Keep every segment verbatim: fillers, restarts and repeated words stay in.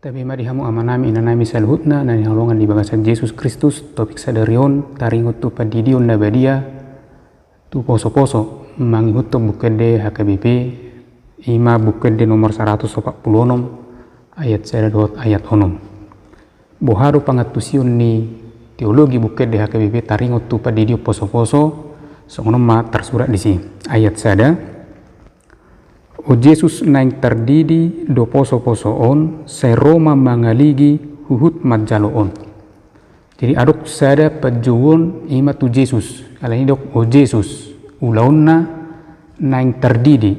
Gabe ma di hamu amanami inanami saluhutna na hinaholongan di bagasan Jesus Kristus. Topik sadari on taringot tu pandidion na badia tu poso-poso mangihuthon Buku Ende H K B P, i ma Buku Ende nomor saratus opat pulu onom, ayat sada dohot ayat onom. Boha do pangantusion ni teologi Buku Ende H K B P taringot tu pandidion poso-poso? Songon on ma tarsurat disi. Ayat sada. O Jesus, naeng tardidi do poso-poso on, sai ro ma mangaligi huhut manjalo on. Jadi adong sada panjouon i ma tu Jesus. Alani didok, o Jesus, ulaonna naeng tardidi.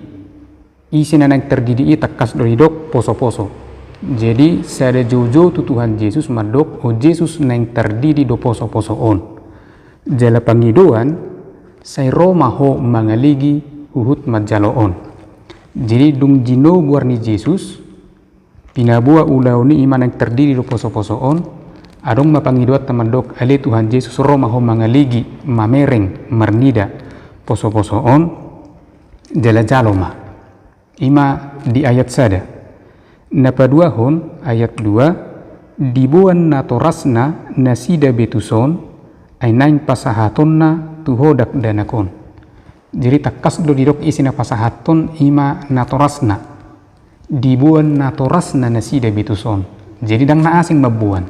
Ise na naeng tardidi i? Tangkas do didok poso-poso. Jadi sada joujou tu Tuhan Jesus mandok, o Jesus, naeng tardidi do poso-poso on. Jala pangidoan, sai ro ma ho mangaligi huhut manjalo on. Jadi dung jinou goar ni Jesus, pinaboa ulaon i, i ma naeng tardidi do poso-poso on, adong ma pangidoanta mandok, ale Tuhan Jesus, ro ma ho mangaligi, mamereng, marnida poso-poso on, jala jalo ma. I ma di ayat sada. Na paduahon, ayat dua, diboan natorasna nasida be tuson, ai naeng pasahatonna tu ho dakdanak on. Jadi tangkas do didok ise na pasahathon, i ma natorasna. Diboan natorasna nasida be tuson. Jadi ndang na asing mamboan.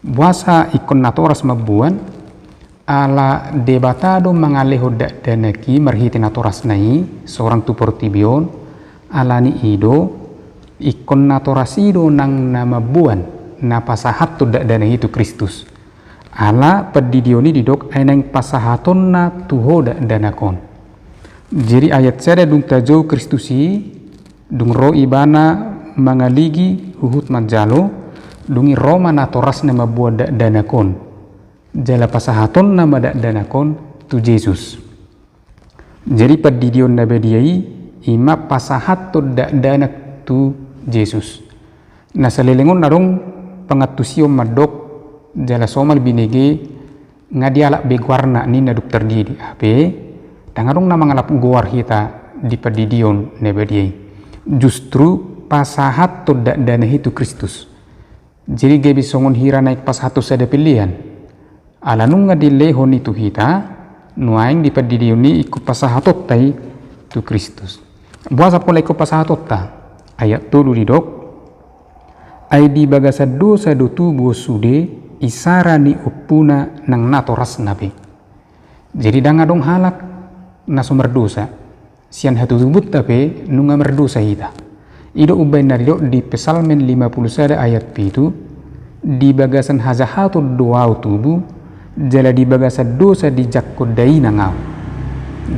Boasa ingkon natoras mamboan? Ala Debata do mangalehon dakdanak i marhite natorasna i sorang tu portibi on. Alani i do, ingkon natoras i do nang na mamboan, na pasahathon dakdanak i tu Kristus. Ala pandidion i didok, ai naeng pasahatonna tu ho dakdanak on. Jadi ayat sada, dung tajou Kristus i, dung ro Ibana mangaligi huhut manjalo, dung i ro ma natorasna mamboan dakdanak on. Jala pasahatonna ma dakdanak on tu Jesus. Jadi pandidion na badia i, i ma pasahathon dakdanak tu Jesus. Na saleleng on adong pangantusion mandok, jala somal binege, nga dialap be goarna ninna dung tardidi. Hape ndang adong na mangalap goar hita di pandidion na badia i. Justru pasahathon dakdanak i tu Kristus. Jadi gabe songon hira naeng pasahathon sada pelean. Ala nunga dilehon i tu hita, nuaeng di pandidion i ingkon pasahatonta i tu Kristus. Boasa pola ingkon pasahatonta? Ayat tolu didok, ai di bagasan dosa do tubu on sude, isara ni ompuna nang natorasna pe. Jadi ndang adong halak na so mardosa. Sian hatutubunta pe nunga mardosa hita. I do umbahen na didok di Psalmen lima pulu sada ayat pitu, di bagasan hajahaton do ahu tubu, jala di bagasan dosa dijangkon dainang ahu.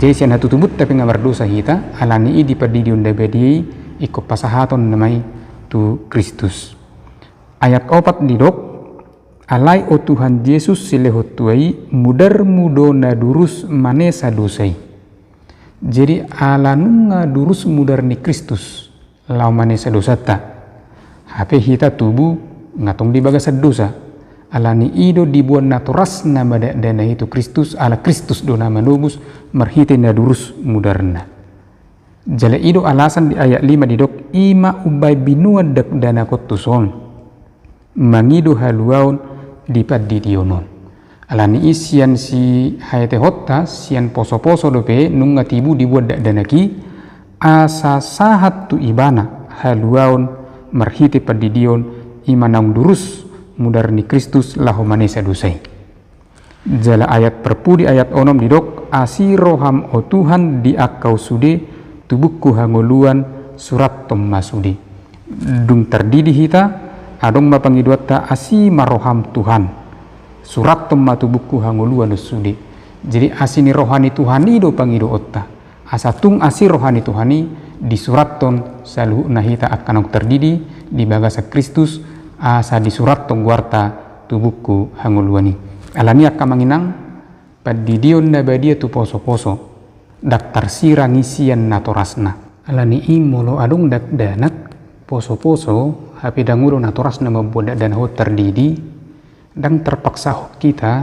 Jadi sian hatutubunta pe nga mardosa hita, alani i di pandidion na badia i ingkon pasahaton nama i tu Kristus. Ayat opat didok, alai o Tuhan Jesus silehontua i, mudarmu do na durus manesa dosa i. Jadi ala nunga durus mudar ni Kristus laho manesa dosanta. Hape hita tubu nga tong di bagasan dosa. Alani i do diboan natorasna ma dakdanak i tu Kristus, ala Kristus do na manobus marhite na durus mudarna. Jala i do alasan di ayat lima didok, i ma umbahen binoan dakdanak on tuson. Mangido haluaon di pandidion on. Alani i sian sihaetehonta, sian poso-poso dope nunga tibu diboan dakdanak i, asa sahat tu ibana haluaon marhite pandidion, i ma naung durus mudar ni Kristus laho manesa dosa i. Jala ayat parpudi, ayat onom didok, asi roham o Tuhan di angka on sude, tubungku hangoluan surathon ma sude. Dung tardidi hita, adong ma pangidoanta, asi ma roham Tuhan, surathon ma tubungku hangoluan on sude. Jadi asi ni roha ni Tuhan i do pangidoonta. Asa tung asi roha ni Tuhan i, disurathon saluhutna hita angka naung tardidi di bagasan Kristus, asa disurathon goarta tubungku hangoluan i. Alani i angka amang inang, pandidion na badia tu poso-poso, ndang tarsirang i sian natorasna. Alani i molo adong dakdanak poso-poso, hape ndang olo natorasna mamboan dakdanak on tardidi, ndang tarpaksahon hita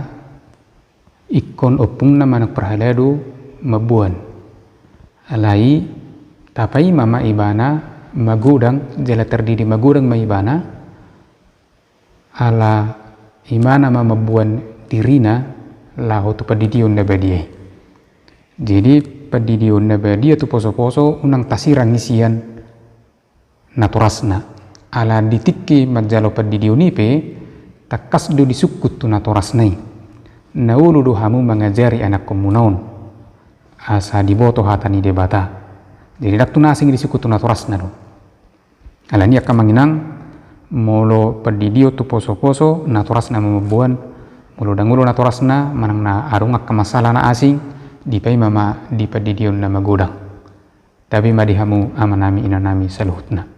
ingkon ompungna manang parhalado mamboan. Alai tapaima ma ibana magodang, jala tardidi magodang ma ibana, Ala imana ma mamboan dirina laho tu pandidion na badia i. Jadi, pandidion na badia tu poso-poso unang tasirang i sian natorasna. Ala di tingki manjalo pandidion i pe, tangkas do disungkun tu natorasna i. Na olo do hamu mangajari anakkonmuna on, asa diboto hata ni Debata. Jadi, ndang tu na asing disungkun tu natorasna do. Alani i angka amang inang, molo pandidion tu poso-poso, natorasna ma mamboan, molo ndang olo natorasna, manang na adong angka masalah na asing, dipaima ma di pandidion na magodang. Tabe ma di hamu amanami inanami saluhutna.